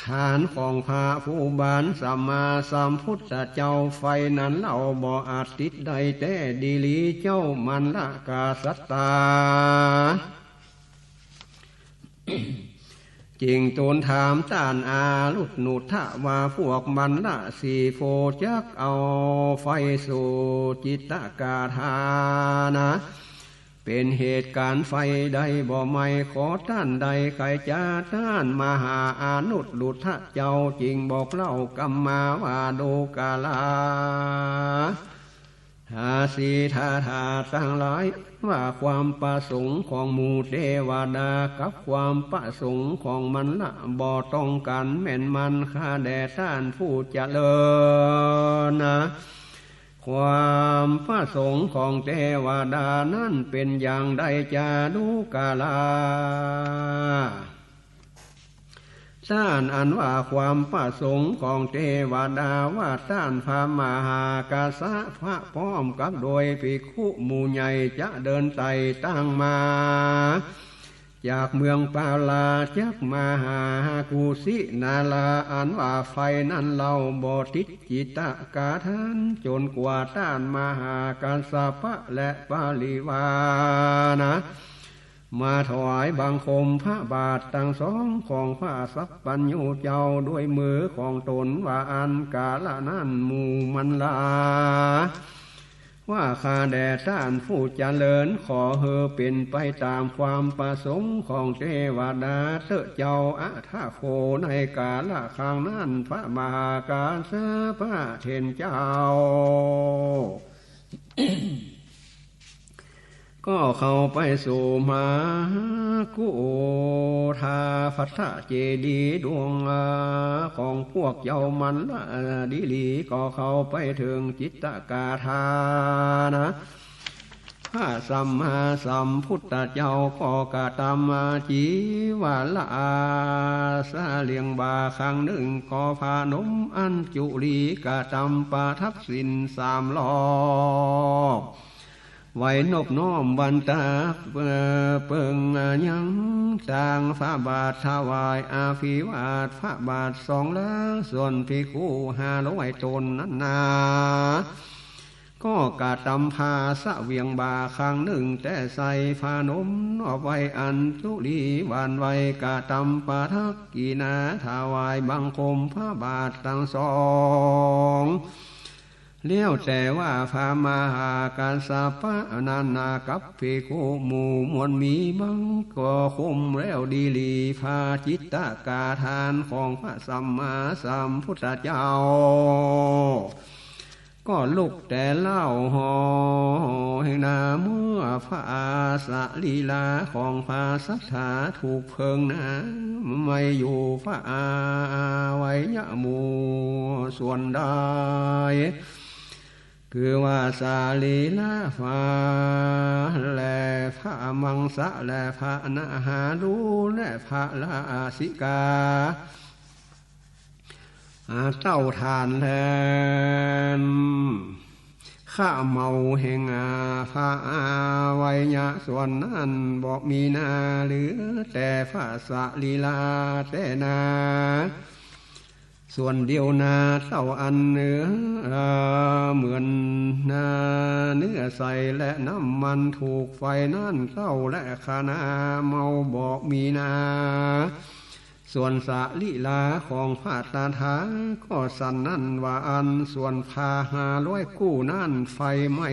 ฐานของพระผู้บานสัมมาสัมพุทธเจ้า ไฟนั้นเล่าบ่อาจติดได้แต๊ดีหลี เจ้ามัลละกษัตรา จึงทูลถามต้านอนุรุทธะว่า พวกมัลละสี่ผู้จักเอาไฟสู่จิตตกาฐานะ เป๋นเหตุก๋ารณ์ไฟได้บ่ไม ขอต้านได้ไขจ๋า ต้านมหาอนุรุทธะเจ้าจึงบอกเล่ากำมาว่า ดูกราสิทธัตถะตังหลาย ว่าความประสงค์ของหมู่เตวดากับความประสงค์ของมัลละบ่ตรงกั๋นแม่นมัน ข้าแด่ต้านผู้เจริญนะ ความประสงค์ของเตวดานั้นเป๋นอย่างใดจา ดูกรา ต้านอันว่าความประสงค์ของเตวดาว่า ต้านพระมหากัสสปะพร้อมกับโดยภิกขุหมู่ใหญ่จะเดินไต่ตั้งมา จากเมืองปาลาจักมาหากุสินารา อันว่าไฟนั้นเล่าบ่ติดจิตตกาฐาน จ๋นกว่าต้านมหากัสสปะและปริวานะ มาถวายบังคมพระบาทตังสองของพระสัพพัญญูเจ้าด้วยมือของต๋นว่าอั้น กาละนั้นหมู่มัลละ ว่าข้าแด่ต้านผู้เจริญ ขอหื้อเป๋นไปต๋ามความประสงค์ของเตวดาเต๊อะเจ้า อถโข ในกาละครั้งนั้น พระมหากัสสปะเถรเจ้า ก็เข้าไปสู่มกุฏาภัททเจดีย์ดวงของพวกเจ้ามัลละดีหลี ก็เข้าไปเถิงจิตตกาฐานะ พระสัมมาสัมพุทธเจ้าก็กระตำจีวระสะเหลี่ยงบ่าข้างนึ่ง ก็ผนมอัญจุลีกระตำประทักษิณสามรอบ ไหว้นบน้อมวันตาเปิงยังตางพระบาท ถวายอภิวาทพระบาทสองหลา ส่วนภิกขุห้าร้อยต๋นนั้นนา ก็กระตำผ้าสะเหวียงบ่าข้างนึ่ง แต่ใส่ผนมนอบไหว้อัญจุลีหว่านไหว้ กระตำประทักขิณาถวายบังคมพระบาทตังสอง แล้วแต่ว่าพระมหากัสสปะนั้นนากับภิกขุหมู่มวลมีบังคมแล้วดีหลี พระจิตตกาฐานของพระสัมมาสัมพุทธเจ้า ก็ลุกแต่เล่าหอแห่งนา เมื่อพระสรีระของพระสัตถาถูกเพลิงนาไหม้อยู่ พระอวัยวะหมู่ส่วนใด คือว่าสรีระพระและพระมังสะและพระนหารูและพระลาสิกา อ่า เต้าถ่านแลน เมาแห่งอา พระอาวัยวะส่วนนั้นบ่มีนา เหลือแต่พระสรีระแต๊นา ส่วนเดียวนาเต้าอั้นเนื้อ เหมือนนาเนื้อใสและน้ำมันถูกไฟนั้นเต้าและคณะเมาบ่มีนา ส่วนสรีระของพระตถาคตสันนั้นว่าอั้น ส่วนผ้าห้าร้อยกู้นั้นไฟไหม้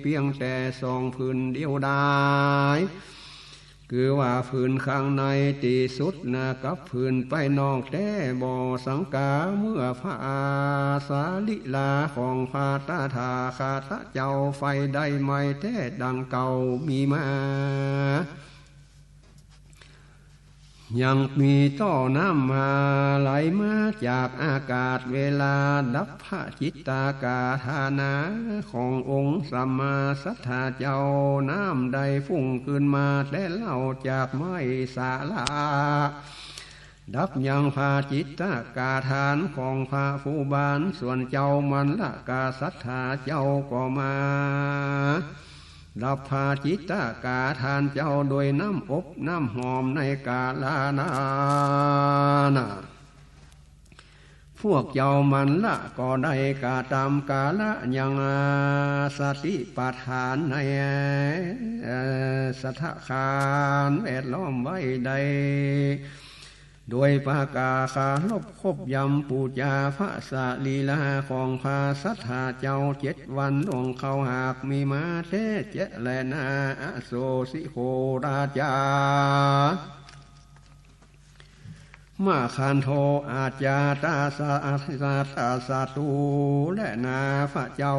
เปียงแต่สองผืนเดียวดาย คือว่าผืนข้างในตี้สุดนา กับผืนไปนอกแต๊บ่สังกา เมื่อผ้าสรีระของพระตถาคตเจ้าไฟได้ไหม้แต๊ดังเก่ามีมา ยังมีต้อน้ำมาไหลมาจากอากาศ เวลาดับพระจิตตกาธานาขององค์สัมมาสัตถาเจ้า น้ำได้ฟุ้งขึ้นมาแต๊เล่าจากไม้สาละ ดับยังพระจิตตกาธานของพระผู้บาน ส่วนเจ้ามัลลกษัตริย์เจ้าก็มา ดับพระจิตตกาธานเจ้าโดยน้ำอบน้ำหอมในกาลานานา พวกเจ้ามัลละก็ได้กระตำกาละยังสติปัฏฐานใน เอ่อ สถานแวดล้อมไว้ได้ โดยประกาศเคารพครบยำปู๋จาพระสรีระของพระสัตถาเจ้าเจ็ดวันล่วงเข้าหากมีมาแต๊เจ๊แลนา อโสสิโขราชา มะคันโท อาจาตาสะ อาสาตาศัตรู และนาพระเจ้า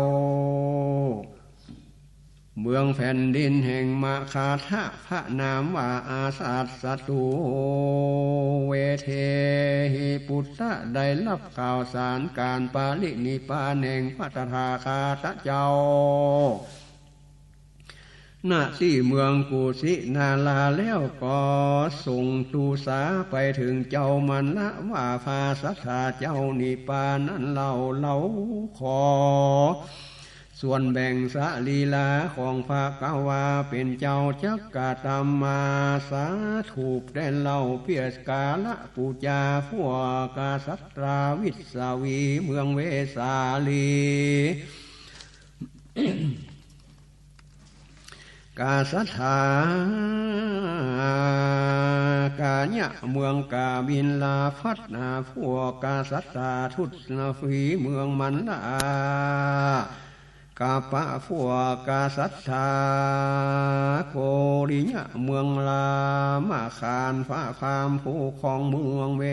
เมืองแผ่นดินแห่งมคธะ พระนามว่าอาสาตศัตรู เวเทหิปุตตะ ได้ฮับข่าวสารก๋านปรินิพพานแห่งพระตถาคตเจ้า ณ ตี้เมืองกุสินาราแล้วก็ส่งทูตสาไปเถิงเจ้ามัลละว่า พระสัตถาเจ้านิพพานนั้นเล่า เฮาขอ ส่วนแบ่งสรีระของพระกวาเป๋นเจ้าจักกระตำมาสถูปแต๊เล่า เปื้อสการะปู๋จาพวกกษัตราวิสาวีเมืองเวสาลี กษัตรา กายะเมืองกบิลพัสสะ พวกกษัตราทุสฟีเมืองมัลละ กัปปะ พวกกษัตรา โกริยะเมืองรามคาร พระพราหมณ์ผู้ครองเมืองเว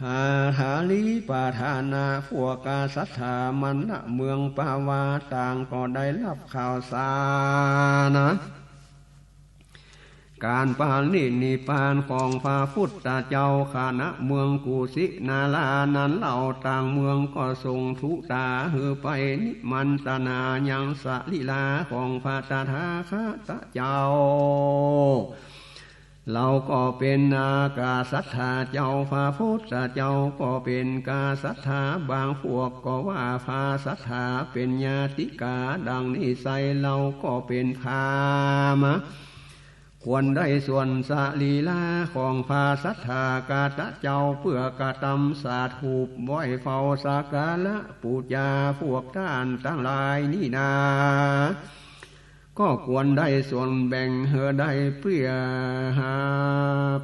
หาทาลีปทานา พวกกษัตรามัลละเมืองปาวาต่างก็ได้ฮับข่าวสารนะ ก๋านปรินิพพานของพระพุทธเจ้า ขณะเมืองกุสินารานั้นเล่า ต่างเมืองก็ส่งทูตสาหื้อไปนิมันตนายังสรีระของพระตถาคตเจ้า เฮาก็เป๋นกษัตราเจ้า พระพุทธเจ้าก็เป๋นกษัตรา บางพวกก็ว่าพระสัตถาเป๋นญาติกา ดังนี้ไซร้ เฮาก็เป๋นพราหมณ์ ควรได้ส่วนสรีระของพระสัตถาคตเจ้า เปื้อกระตำสถูปไว้เฝ้าสักการะปู๋จาพวกต้านตังหลายนี้นา ก็ควรได้ส่วนแบ่งหื้อได้เปื้อหา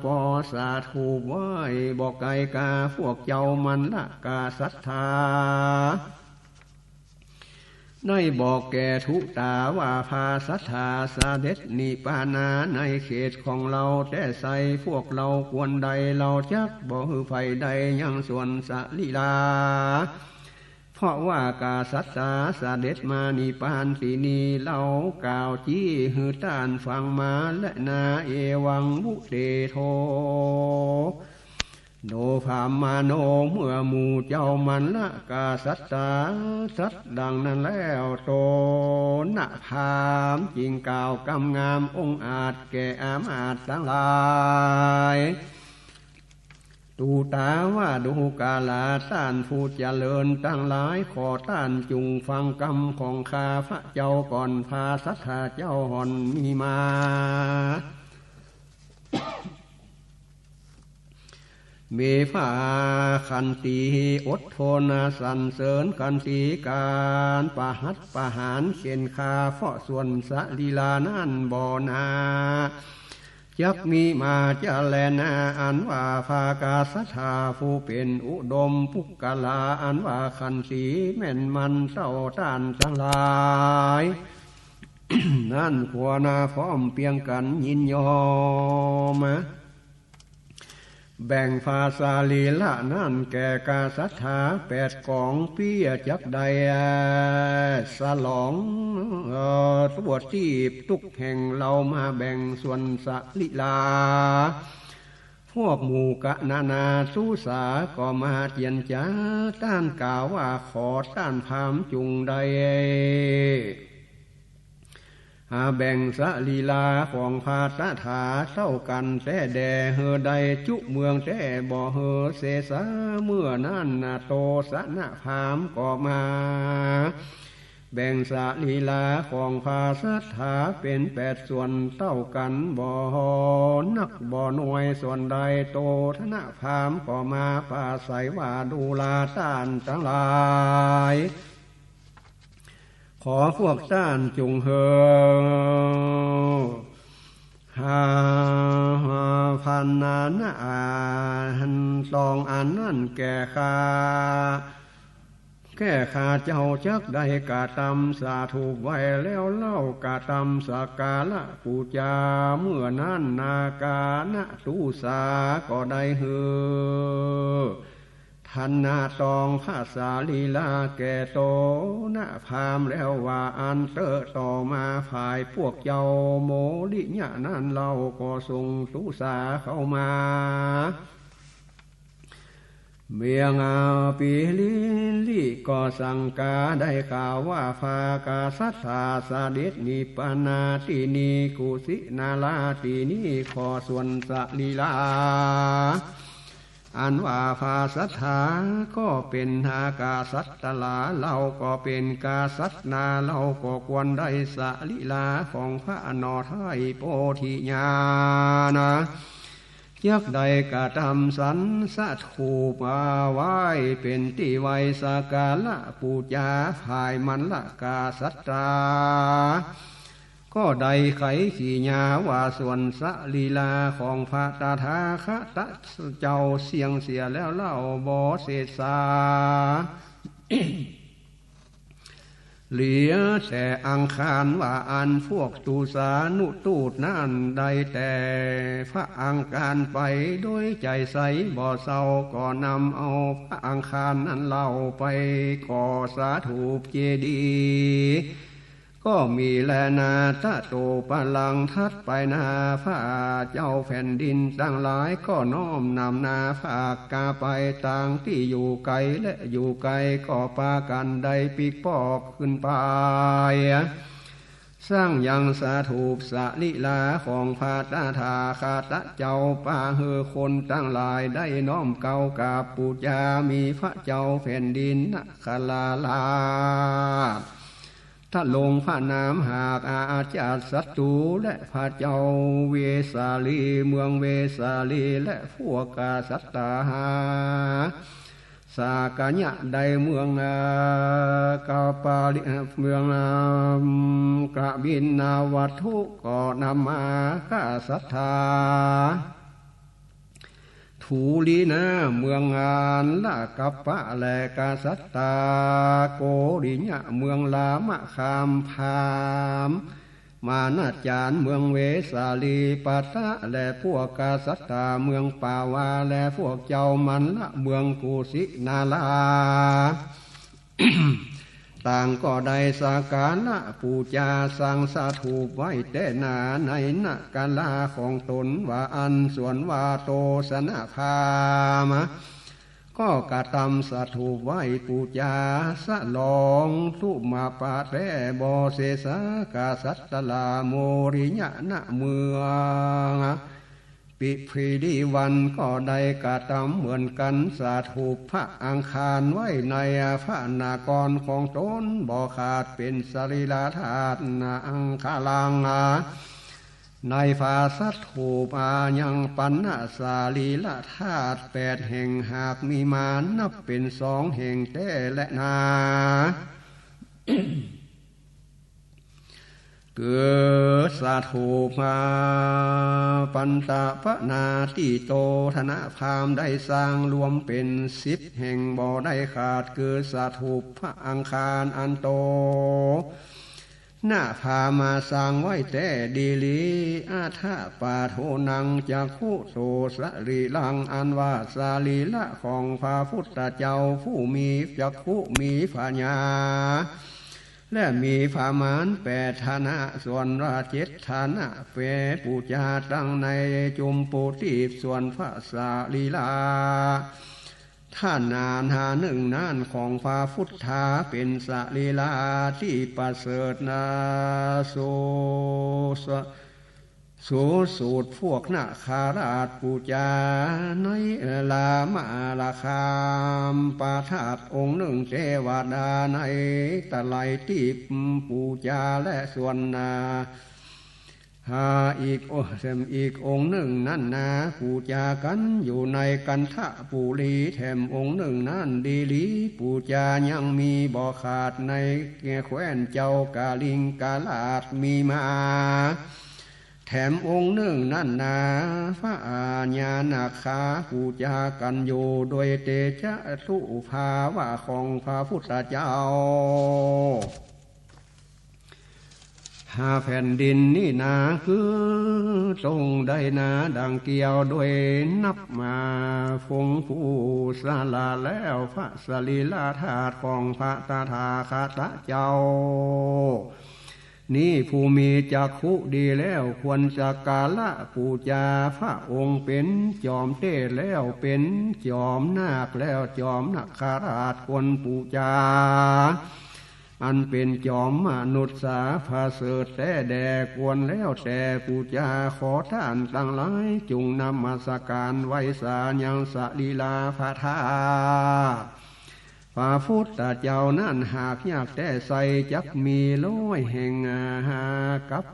ปอสถูปไว้บ่ไกลกา พวกเจ้ามัลละกษัตรา ได้บอกแก่ทูตสาว่า พระสัตถาเสด็จนิพพานาในเขตของเฮาแต๊ไซร้ พวกเฮาควรได้ เฮาจักบ่หื้อใผได้ยังส่วนสรีระ เพราะว่ากษัตราเสด็จมานิพพานตี้นี่ เฮากล่าวจี้หื้อต้านฟังมาแลนา เอวัง วุเตโท โน พราหมโณ เมื่อหมู่เจ้ามัลละกษัตราตรัสดังนั้นแล้ว โตนะ พราหมณ์จึงกล่าวกำงามองอาจแก่อำมาตย์ตังหลาย ตุตาวาดูกาลา ต้านผู้เจริญตังหลาย ขอต้านจุ่งฟังกำของข้าพระเจ้าก่อน ผาสัตถาเจ้าห่อนมีมา มีผาขันตีอดทน สรรเสริญขันตีก๋านประหัตประหารเข็นฆ่า เพราะส่วนสรีรานั้นบ่นา จักมีมาจะแลนา อันว่าผากษัตถาผู้เป๋นอุดมปุคคละ อันว่าขันตีแม่นมันเต้าต้านตังหลาย นั้นควรพร้อมเปียงกั๋นยินยอม แบ่งผาสรีระนั้นแก่กษัตถาแปดก๋อง เปื้อจักได้สลอง เอ่อ ทั่วตี้ตุ๊กแห่ง เฮามาแบ่งส่วนสรีรา พวกหมู่กณนาตุสาก็มาเจียรจ๋า ต้านกล่าวว่า ขอต้านพราหมณ์จุ่งได้ หาแบ่งสรีราของผาตถาเต้ากั๋นแต๊แด่ หื้อได้จุเมืองแต๊ บ่หื้อเสสา เมื่อนั้นนาโตสนพราหมณ์ก็มา แบ่งสรีราของผาสัตถาเป๋นแปดส่วนเต้ากั๋น บ่นักบ่น้อยส่วนใด โตสนพราหมณ์ก็มาปราศรัยว่า ดูราต้านตังหลาย ขอพวกต้านจุ่งหื้อ หา หาพันนานาอันตองอันนั้นแก่ข้า แก่ข้าเจ้าจักได้กระตำสถูปไว้แล้วเล่า กระตำสักการะปู๋จา เมื่อนั้นนาคณะตุสาก็ได้หื้อ ทันนาตองผาสรีราแก่โตสนพราหมณ์แล้วว่าอั้นเต๊อะ ต่อมาฝ่ายพวกเจ้าโมริยะนั้นเล่าก็ส่งตุสาเข้ามา เมืองอาปิลิลิก็สังกาได้ข่าวว่าผากษัตถาเสด็จนิพพานาตี้นี้ กุสินาราตี้นี้ ขอส่วนสรีรา อันว่าผาสัตถาก็เป๋นนากษัตรา เฮาก็เป๋นกษัตริย์นา เฮาก็ควรได้สรีราของผาหนอไท้โพธิญาณ จักได้กระตำสันสถูปไว้เป๋นตี้ไหว้สักการะปู๋จา ฝ่ายมัลลกษัตรา ก็ได้ไขกิริยาว่าส่วนสรีราของพระตถาคตเจ้าเสี้ยงเสียแล้วเล่า บ่เสสา เหลือแต่อังคารว่าอั้น พวกตุสานุตูตนั้นได้แต่พระอังคารไปโดยใจ๋ใสบ่เศร้า ก็นำเอาพระอังคารนั้นเล่าไปก่อสถูปเจดีย์ ก็มีแลนา ตะโตปะรัง ถัดไปนา พระเจ้าแผ่นดินตังหลายก็น้อมนำนาผากาไปตางตี้อยู่ไก๋ และอยู่ใก้ก็ปากั๋นได้ปิ๊กป๊อกขึ้นไป สร้างยังสถูปสรีราของพระตถาคตเจ้า ปาหื้อคนตังหลายได้น้อมเกล้ากราบปู๋จา มีพระเจ้าแผ่นดินนคราราช ทรงประณามหากอาชาติศัตรู และพระเจ้าเวสาลี เมืองเวสาลี และพวกกษัตริย์ สากยะได้เมือง เอ่อ กปาลิ เมือง เอ่อ กบิลวัตถุ ก็นำมากษัตริย์ ทูลีนา เมืองอัลลกัปปะ และกษัตริย์โกริยะ เมืองรามคาม พราหมณ์มานาจารย์เมืองเวสาลีปัตตะ และพวกกษัตริย์เมืองปาวา และพวกเจ้ามัลละเมืองกุสินารา ต่างก็ได้สักการะปู๋จา สร้างสถูปไว้แต๊นา ในนคราของตนว่าอั้น ส่วนว่าโตสนพราหมณ์ ก็กระตำสถูปไว้ปู๋จา สลองตุมะปะแต๊ บ่เสสา กษัตราโมริยะ ณ เมือง ปิภีริวันก็ได้กระตำเหมือนกั๋น สถูปพระอังคารไว้ในพระนครของตนบ่ขาด เป๋นสรีระธาตุอังคารัง ในพระสถูปยังปัณณสรีระธาตุแปดแห่ง หากมีมานับเป๋นสองแห่งแต๊แลนา คือสถูปปัณณปนาตี้โตณพราหมณ์ได้สร้างรวมเป๋นสิบแห่งบ่ได้ขาด คือสถูปพระอังคารอันโตณพราหมณ์สร้างไว้แต๊ดีหลี อัฏฐปาโทนังจักขุโตสรีรัง อันว่าสรีระของพระพุทธเจ้าผู้มีจักขุมีปัญญา และมีประมาณแปดฐานะ ส่วนว่าเจ็ดฐานะ เป๋นปู๋จาตังในจุมปูตีป ส่วนพระสรีระธาตุนานานึ่งนั้นของพระพุทธาเป๋นสรีระตี้ประเสริฐนา สู สูสูตรพวกนาคราชปู๋จาในลามาลาคามประทับองค์นึ่ง เตวดาในตะไลตี้ปู๋จา และส่วนนา หาอีก โอ้ แถมอีกองค์นึ่งนั้นนา ปู๋จากั๋นอยู่ในกันทปุรี แถมองค์นึ่งนั้นดีหลี ปู๋จายังมีบ่ขาดในแคว้นเจ้ากลิงกราชมีมา แถมองค์นึ่งนั้นนา พระอาญานาคาปู๋จากั๋นอยู่ โดยเตจะตุภาวะของพระพุทธเจ้า หาแผ่นดินนี้นา คือตรงได้นา ดังเกี้ยวโดยนับมา ฝูงผู้สละแล้วพระสรีระธาตุของพระตถาคตเจ้า นี้ผู้มีจักขุดีแล้ว ควรสักการะปู๋จา พระองค์เป๋นจอมเตศแล้ว เป๋นจอมนาคแล้ว จอมนาคราชควรปู๋จา อันเป๋นจอมมนุษย์สาประเสริฐแต๊แด่ ควรแล้วแต่ปู๋จา ขอต้านตังหลายจุ่งนมัสก๋านไหว้สายังสรีระพระธาตุพระพุทธเจ้านั้น หากยากแต๊ไส้จักมีร้อยแห่ง หากับ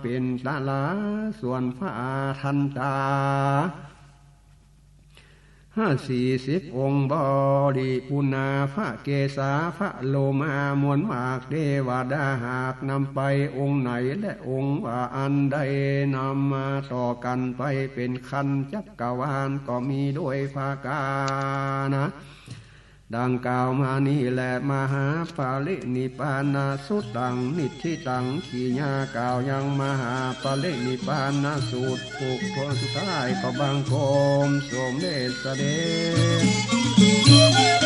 เป๋นตะลา ส่วนพระทันตา ห้าสี่สิบองค์ บริปุณณา พระเกศา พระโลมา มวลมากเตวดา หากนำไปองค์ไหน และองค์ว่าอันใด นำมาต่อกั๋นไปเป๋นคันจักรวาลก็มีโดยประก๋าน ดังกล่าวมานี้แหละ มหาปรินิพพานสุตตัง นิฏฐิตัง กิริยากล่าวยังมหาปรินิพพานสูตร ปุคคลสุดท้ายก็บังคมสมเด็จเสด็จ